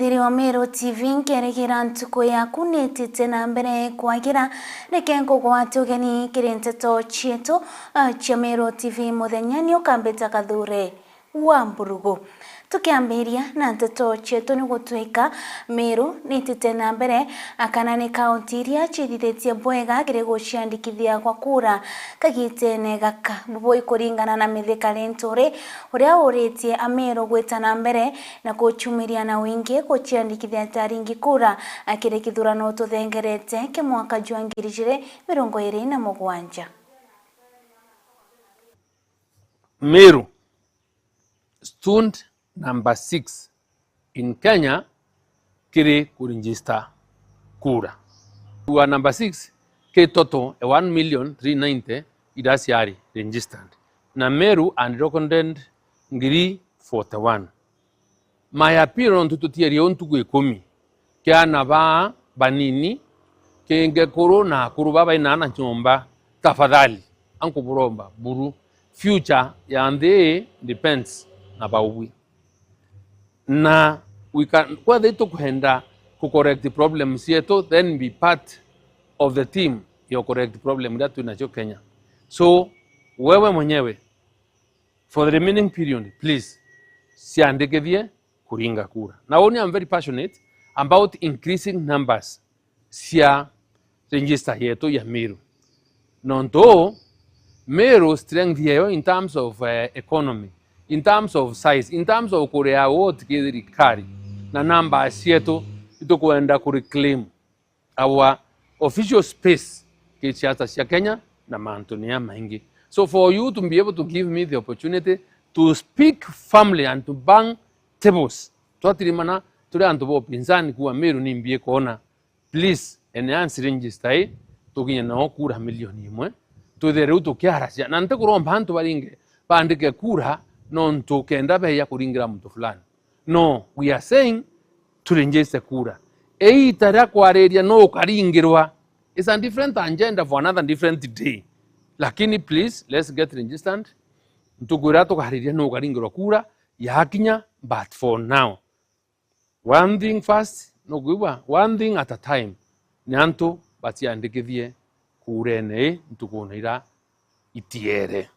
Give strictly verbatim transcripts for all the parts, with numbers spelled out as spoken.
Thiri wa Meru T V, nkerigira ntuku yaku nitite na mbere kwagira. Reke nkugwate ugeni kiri nteto cietu, ah, cia Meru T V muthenya ni ukambita Kathure wa Mburugu. Tukiambiria na nteto cietu, ni gutwika Meru nitite na mbere, akana ni kaunti iria ciithithitie bwega kiri guciandikithia kwa kura kagitene gaka. Bubu ikuringana na Mithika Linturi, uria uritie Ameru gwita na mbere na kuchumiria na wingi guciandikithia ta aringi kura kiri kithurano tuthengerete kia mwaka jwa ngiri ijiri mirongo iri na mugwanja. Meru stood number six in Kenya kiri kuregister kura. Wa number six ki total e one million three ninety iria ciari registered, na Meru unrecorded ngiri forty one. My appeal, nontu tutierie o ntuku ikumi, kiana baa banini, kingekuru na akuru baa baina na nyomba, tafadhali, ankuburomba buru, future ya nthi ii depends na baubwi. Na we can, kwethira itukwenda ku correct problems cietu, then be part of the team ya correct problem iria twinacio Kenya. So, wewe mwenyewe, for the remaining period, please, ciandikithie kuringa kura. Na uni, I'm very passionate about increasing numbers cia register yetu ya Meru. Nontu Meru strength yeyo in terms of, eh, economy, in terms of size, in terms of kuria woti ki thirikari na numbers cietu, itukwenda ku reclaim our official space ki siasa cia Kenya na mantu ni jamaingi. So for you to be able to give me the opportunity to speak firmly and to bang tables, twatirimana turi antu ba upinzani kuuga Meru ni mbii kwona, please enhance register ii, tukinye nao kura milioni imwe, twithire riu tukiaracia. Na ntikuromba antu baringe, baandike kura nontu kenda beeja kuringira muntu fulani. No, we are saying turegister kura. Iita ria kwariria no ukaringirwa is a different agenda for another different day. Lakini please, let's get registered. Ntuku iria tukariria no ukaringirwa kura yakinya, but for now, one thing first, nukwigua, one thing at a time. Ni antu baciandikithie kurene ii ntukune iria itiere.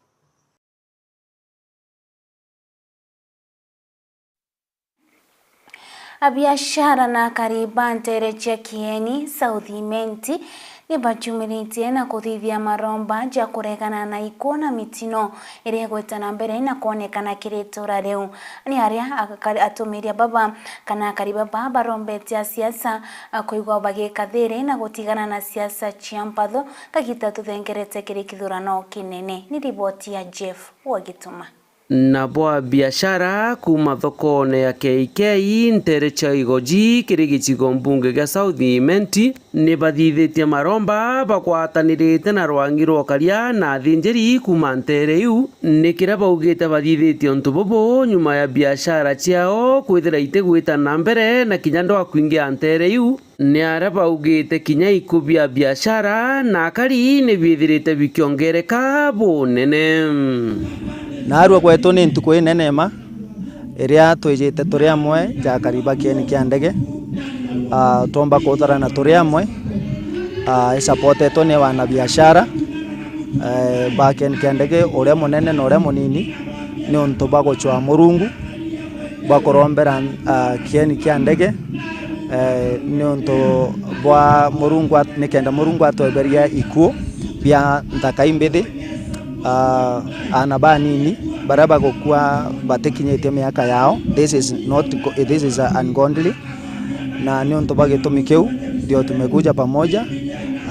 Abiashara na akari ba nteere cia Kieni South Imenti ni bachumiritie na kuthithia maromba ja kuregana na ikuo na mitino iria igwita na mbere na kwonekana kiri itura riu. Ni aria aka-, atumiria baba kana akari baba barombete asiasa, a, kuigwa bagika thiri na gutigana na siasa cia mpatho kagita tuthengerete kiri kithurano kinene. Ni riboti ya Jeff Wagituma. Nabo abiashara kuuma thokone ya K K nteere cia Igoji kiri gicigo mbunge gia South Imenti ni bathithitie maromba bagwatanirite na rwangi rwa ukaria na athinjiri kuuma nteere iu, ni kiria baugite bathithitie untu bubu nyuma ya biashara ciao kwithira itigwita na mbere na kinya ndwaa kwingia nteere iu. Ni aria baugite kinya iku bia biashara na akari ni biithirite bikiongereka bunene. Naarua gwetu ni ntuku inene mma, iria twijite turi amwe ja akari ba Kieni kia ndege, ah, twomba kutharana turi amwe, ah, isapotetwe ni wanabiashara, eh, ba Kieni kia ndege, uria munene na uria munini, niuntu bwa gucwaa Murungu, bwa kurombera, ah, Kieni kia ndege, eh, niuntu bwa Murungu at-, nikenda Murungu atweberia ikuo bia nthaka imbithi, ah, aana banini baria bagukua batikinyitie miaka yao. This is not go-, this is ungodly. Na niuntu bwa gitumi kiu, ndio tumekuja pamoja,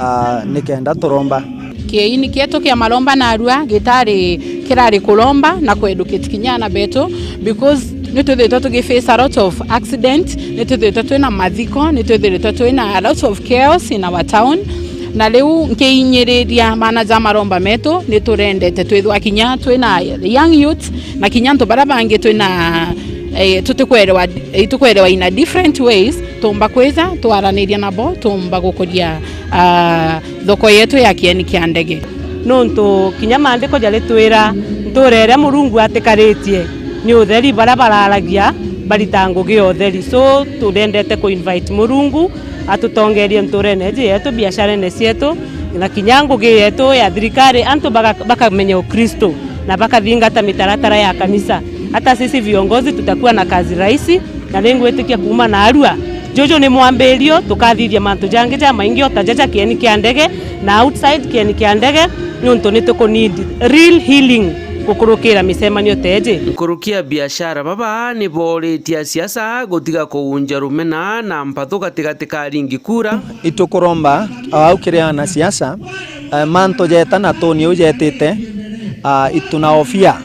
ah, nikenda turomba. Kiini kietu kia maromba naarua gitari kirari kuromba na kueducate kinya aana betu, because ni twithitwe tugi face a lot of accident, ni twithitwe twina mathiko, ni twithitwe twina a lot of chaos in our town. Na riu nkiinyiriria maana ja maromba metu, ni turendete twithwa kinya twina young youth na kinya antu baria bangi twina, eh, tutikwerewa, eh, itukwerewa in a different ways, tumba kwija twaraniria nabo, tumba gukuria, ah, thoko yetu ya Kieni kia ndege. Nuntu kinya maandiko jaritwira, ntuura iria Murungu atikaritie ni utheri, baria bararagia Barita ngugi ya utheri. So, turendete ku invite Murungu atutongerie nturene iji yetu, biasharene cietu, na kinya ngugi yetu ya thirikari, antu baga-, bakamenya Ukristo na bakathingata mitaratara ya kanisa. Hata sisi viongozi tutakuwa na kazi rahisi, na ningwitikia kuuma naarua, juju ni mwambirio, tukathithia mantu jangi jamaingi o ta jaja kieni kia ndege na outside kieni kia ndege, niuntu ni tuku need real healing gukurukira micemanio ta iji. Nkuruki ya biashara baba ni booritie asiasa gutiga kuunja rumena na mpathu gatigati ka aringi kura. Itukuromba au kiri anasiasa, eh, mantu jeta na tuni iu jetite, ah, itunahofia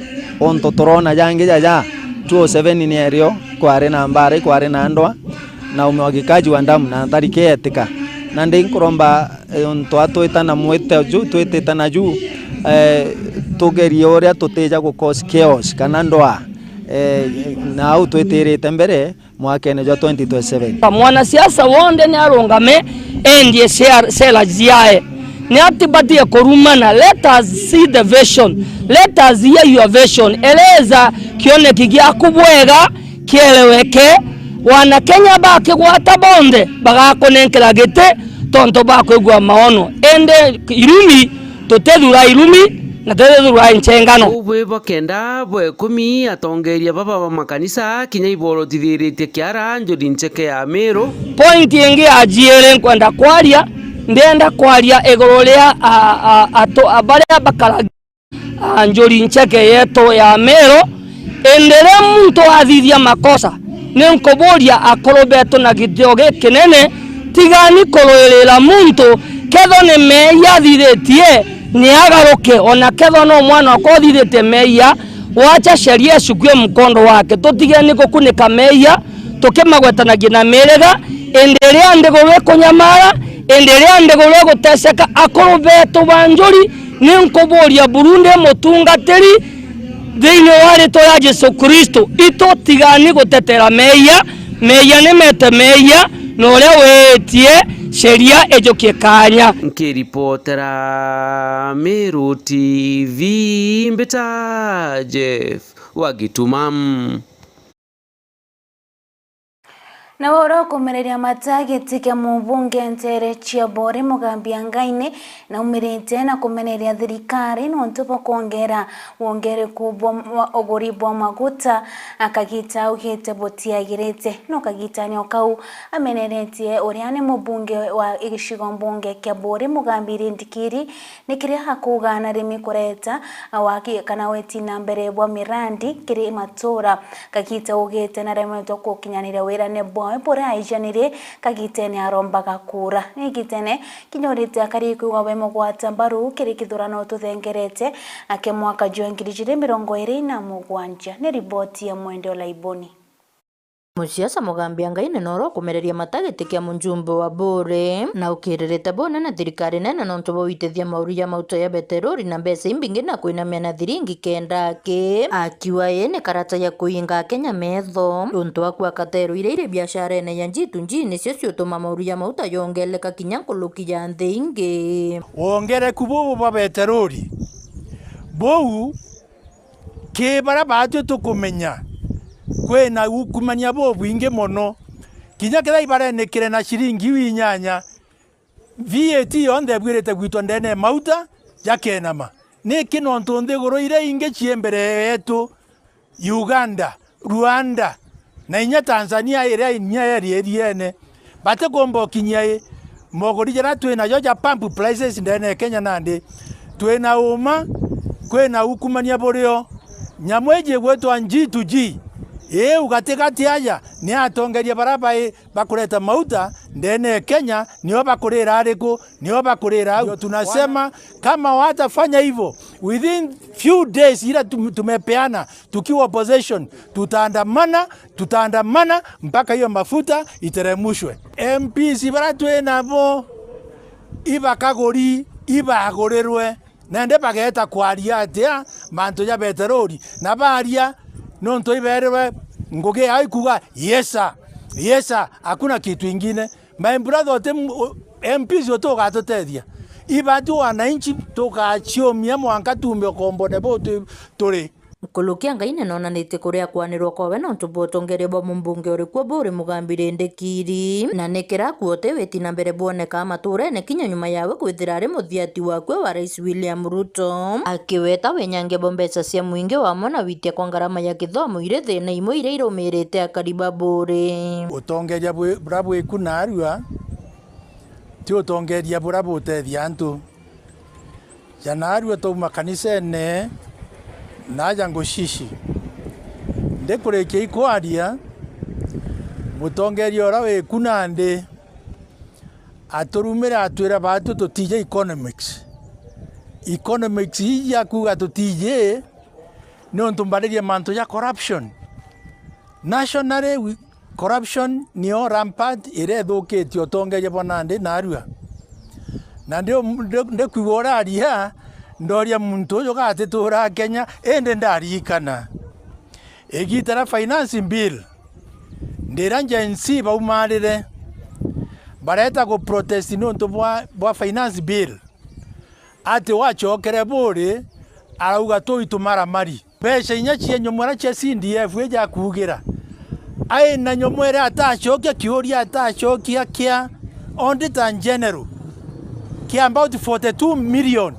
untu turona jangi jaja. Two oh seven ni erio, kwari na mbara, kwari na ndwa, na umwagikaji wa damu na ntharike yetika. Na ndi nkuromba, eh, untu atwita na mwite ju twitite na ju, eh, tugerie uria tutija gu cause chaos kana ndwa, eh, na au twitirite mbere mwakene jwa twenty twenty-seven. Mwanasiasa wonthe ni arungame endie sera, sera ciae. Ni atibatie kurumana. Let us see the vision. Let us hear your vision. Eleza kioneki giaku bwega, kieleweke. Wana Kenya bakigwata bonthe bagakunenkera giti tontu bakwigua maono. Indi irumi tutithura irumi na tutithura nchengano. Uu bwi bwa kenda bwa ikumi, atongeria baba ba makanisa kinya iborotithiritie kiara njuri ncheke ya Miru. Point ingi ya jiiri nkwenda kwaria, ndienda kwaria iguru ria a, a, atu, a, baria bakaragia, a, njuri ncheke yetu ya Miru. Indi ria muntu athithia makosa, ni nkuburia akuru betu na gitio gikinene, tigani kuruirira muntu, kethwa ni meeyia athithitie, ni agaruke, ona kethwa no mwana okwa uthithitie meeyia, wacha sheria icukue mkondo wake. Tutigeni gukunika meeyia tukimagwetanagia na miiriga, indi riria ndiguru ikunyamara, indi riria ndiguru iguteseka, akuru betu ba njuri, ni nkuburia buru ndi mutungatiri, thiini wa ritwa ria Jesu Kristo, itu tigani gutetera meeyia, meeyia ni mete meeyia, na uria wiitie sheria ijukie kaanya. Nkiripotera Miru T V, mbita Jeff wa Gituma. Nawe uria ukumereria mata giti kia mubunge nteere cia Bore Mugambi Angaine naumirite na kumeneria thirikari nontu bwa kwongera wongereku bwa ma-, uguri bwa maguta, akagita augite butiagirite. No kagitani o kau ameneretie uria ni mubunge wa gicigo mbunge kia Bore Mugambi Rindikiri ni kiria akuuga na rimi kureta waki kana weti na mbere bwa mirandi kiri matura. Kagita ugite naremetwe gukinyaniria wirane bwawe buria aijanire kagitene arombaga kura. Ni igitene kinya urite akari kwigwa we mugwata mbaru kiri kithurano tuthengerete ake mwaka jwa ngiri ijiri mirongo iri na mugwanja. Ni riboti ya Mwende Olaiboni. Musiasa Mugambi Angaine noro kumereria mata giti kia mujumbe wa Bore, na ukiririte bunene thirikari nene nontu bwa uitithia mauru ja mauta ya beterori na mbeca imbingi na kwinamia na thiringi kenda aki, akiuga ii ni karata ya kuinga Akenya metho. Untu wa kua katero iria iri biasharene ya G to G nicio ciutuma mauru ja mauta yongeleka kinya nkuruki ya nthi ingi. Wongereku bubu bwa beterori buu Ki baria baatwi tukumenya, kwina ukumania bubwingi mono. Kinya kethira ibarenikire na ciringi iu inyanya, V A T yonthe ibwirite gwitwa ndene ya mauta jakenama. Niki? Nontu nthiguru iria ingi cii mbere yetu, Uganda, Rwanda, na inya Tanzania iria inya yeri iriene, batikumba ukinyia i moguri jaria twi najo ja pump prices ndene ya Kenya nandi. Twina uma, kwina ukumania burio. Nyamu iji igwitwa G to G, iu gatigati aja ni atongeria baria bai bakureta mauta ndene ya Kenya, nio bakurira ariku? Nio bakurira au. Ndio tunasema, kama watafanya hivyo, within few days ila tum-, tumepeana, tukiwa opposition, tutaandamana, tutaandamana mpaka hiyo mafuta iteremushwe. M Ps baria twi nabo, ibakaguri, ibagurirwe, nende bageeta kwaria atia mantu ja beterori, na baria nontu ibeerirwe ngugi yao ikuuga, "Yes sir, yes sir, hakuna kitu ingine." My brother, uti m-, u-, M Ps uti ugatutethia. Ibati wananchi tugaciumia mwanka tuume ukombone buu tu-, turi. Nkuruki ya Ngai ni noonanitie kuria kwanirwa kwawe nontu bwa utongeria bwa mumbunge uri kuo buri Mugambi Rindikiri, na ni kira kuo uti witi na mbere bwonekaa maturene kinya nyuma yawe kwithira ari muthiati wakwe wa Rais William Ruto, akiweta winyangia bwa mbeca cia mwingi wamwe na witia kwa ngarama ya kithomo iri thina imwe iria irumirite akari ba buri. Utongeria bwi-, buria bwiku naarua ti utongeria buria butethia antu. Ja naarua twauma kanisene naaja ngucici. Ndikurikia ikwaria, mutongeria uria wiku nandi aturumire atwira baatu tutiji economics. Economics iji akuuga tutiji niuntu mbaririe mantu ja corruption. Nationally, we, corruption niyo rampant iria ithukitie utongeria bwa nandi naarua. Na ndi, ndi, ndikwigua uraria, ndoria muntu uju gatituraa Kenya, indi ndarikana igiita ria finance bill, ndira Gen Z baumarire, bareta gu protest niuntu bwa, bwa finance bill. Ati wacokere buri, arauga tui tumaramari. Mbeca inya cia nyomo iria cia C D F iji akuugira, ai na nyomo iria atacokia kiuria, atacokia kia Auditor General kia about forty two million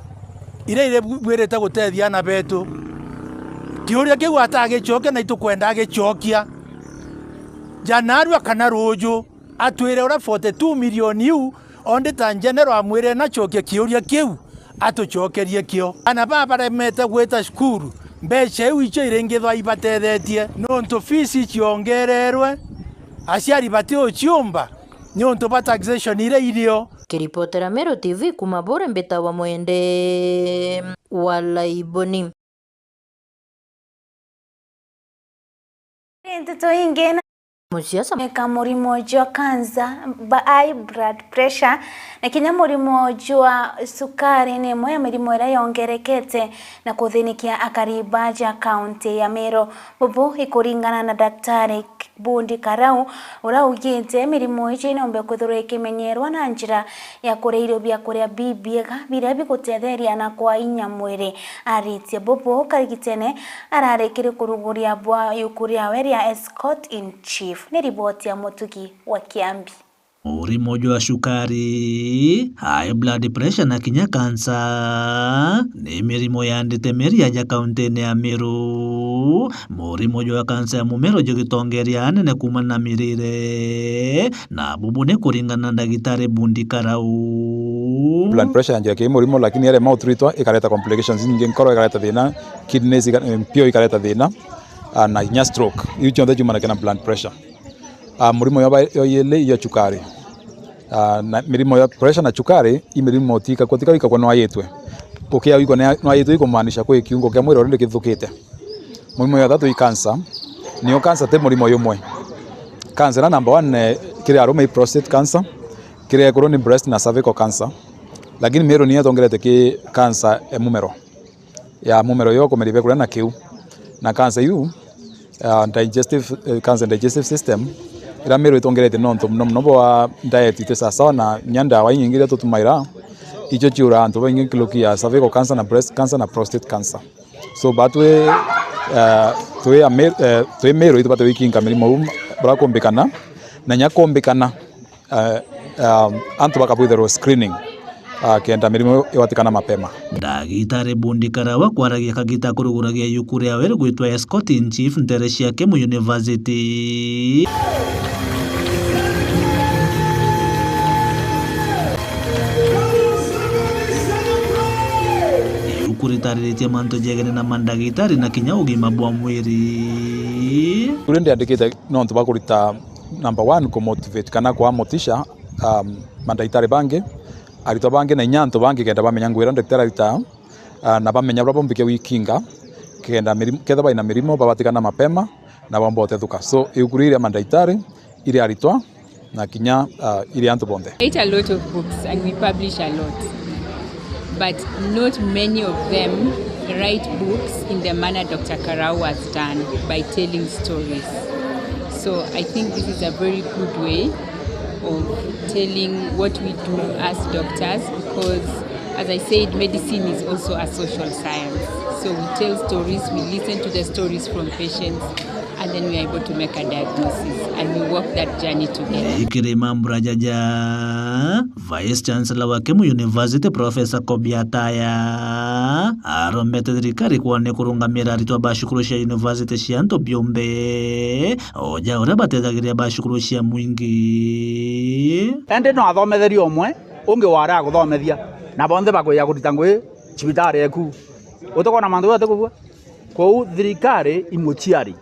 iria iribwirite gutethia aana betu. Kiuria kiu atagicokia, na itukwenda agicokia ja naarua kana ruuju, atwire uria forty two million iu Auditor General amwire nacokie kiuria kiu, atucokerie kio. Aana baa baremete gwita cukuru, mbeca iu icio iringithwa ibatethetie, nontu fees iciongererwe, aciari bati uciumba niuntu bwa taxation iria irio. Kiripotera Meru T V kuuma Buuri, mbitawa Mwende wa Laiboni. Nteto ingi na Musiasa. Eka murimo jwa cancer, ba-, high blood pressure, na kinya murimo jwa cukari ni imwe ya mirimo iria yongerekete na kuthinikia akari baja kaunti ya Meru. Bubu ikuringana na Daktari Bundi Karau, uria augite mirimo iji niombe kwithirwa ikimenyerwa na njira ya kuria irio bia kuria bibiega biria bigutetheria na kwa inya mwiri. Aritie bubu, karigitene arari kiri kuruguria bwa yuku riawe ria Escort in Chief. Ni riboti ya Mutugi wa Kiambi. Murimo jwa cukari, high blood pressure na kinya kansa ni mirimo yandite meri aja kauntine ya Meru. Murimo jwa kansa ya mumero jugitongeria anene kuumana na mirire, na bubu ni kuringana na ndagitari Bundi Karau. Blood pressure yanjia ki murimo, lakini yarema utritwa ikareta complications nyingi, nkoro ikareta thina, kidneys ika-, mpio ikareta thina, ah, na kinya stroke. Iu cionthe ciumanagia na blood pressure. Ah, murimo yo ba-, yo yeli iyo cukari. Ah, na mirimo ya pressure na cukari, i mirimo tika, tika wikagwa nwayitwe. Ukia wikwa nwa-, nwayitwe ikumaanisha kwi kiungo kia mwiri already kithukite. Murimo ya thatu i cancer. Niyo cancer ti murimo yumwe. Cancer na number one, eh, kiri arume i prostate cancer, kiri ekuru ni breast na cervical cancer. Lakini Meru niyo itongerete ki cancer ya mumero. Ya mumero yo kumeria bia kuria na kiu. Na cancer iu, ah, digestive, eh, cancer digestive system, ira Meru itongerete nontu muno muno bwa diet iti sawasawa na nya ndawa inyingi iria tutumaira, icio ciuraga antu baingi nkuruki ya cervical cancer na breast cancer na prostate cancer. So, ba twi, eh, twi a Meru, eh, twi Meru itubate gwikinga mirimo iu buria kumbikana, na nya kumbikana, eh, um, antu bakabwitherwa screening, ah, kenda mirimo igwatikana mapema. Ndagitari Bundi Karawa kwaragia kagita kuruguragia yuku riawe rigwitwa Escort in Chief ntere cia Kemu University. Yuku ritariritie mantu jegene na mandagitari na kinya ugima bwa mwiri. Uria ndiandikite nontu bwa kurita number one, kumotivate kana kwa motisha, um, mandagitari bangi, aritwa bangi na inya antu bangi kenda bamenya ngugi iria ndagitari aritaga, ah, na bamenya buria bumbikia gwikinga kenda mirim-, kethira baina mirimo babatikana mapema na baumba utethuka. So, iuku riria mandagitari, iri aritwa, na kinya, ah, iri antu bonthe. Write a lot of books and we publish a lot, but not many of them write books in the manner Doctor Karau has done by telling stories. So I think this is a very good way of telling what we do as doctors, because As I said, medicine is also a social science. So we tell stories, we listen to the stories from patients, and then we are able to make a diagnosis, and we walk that journey together. Ikiri Mambura Jaja, Vice Chancellor wa Kemu University, Professor Kobi Ataya, aromete thirikari kwane kurungamira aritwa ba cukuru cia university cia antu biumbe, o ja uria batethagiria ba cukuru cia mwingi. Indi no athometherie umwe, ungi wari aguthomethia, na bonthe bakwija kurita ngugi cibitari eku. Utikwona mantu jau atikubua? Kwou thirikari imuciari,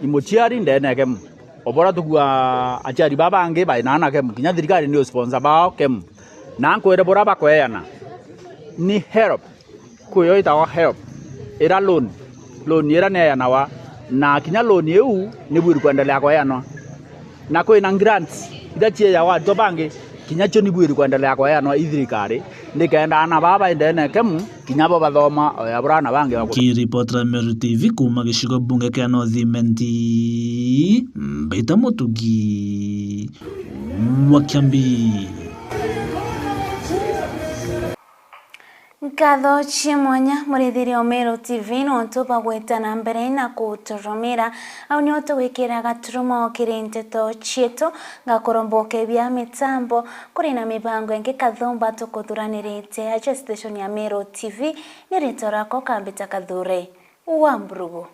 imuciari ndene ya Kemu. Obora tugua aciari baa bangi bainaa na Kemu, kinya thirikari ni sponsor bao Kemu. Na nkwire bura bakweana ni help, kwi yo itagwa help, ira loan, loan ira neanagwa, na kinya loan iu ni bwiri kwendelea kweanwa. Na kwina grants ira ciejagwa aritwa bangi, kinya cio ni bwiri kwendelea kweanwa i thirikari, nikenda aana baa baindene Kemu, kinya bo bathoma, o ya bura aana bangi baku- Nkiripotera Meru T V kuuma gicigo bunge kia North Imenti, Mbaita Mutugi wa Kiambi. Nkatho cia mwanya, muriithiria o Meru T V, nontu bwa gwita na mbere na kuturumira. Au nio tugwikira gaturumo kiri nteto cietu. Ngakuromboke bia mitambo, kuri na mibango ingi kathumba tukuthuranirite aja station ya Meru T V. Ni ritwa rakwa Kambita Kathure wa Mburugu.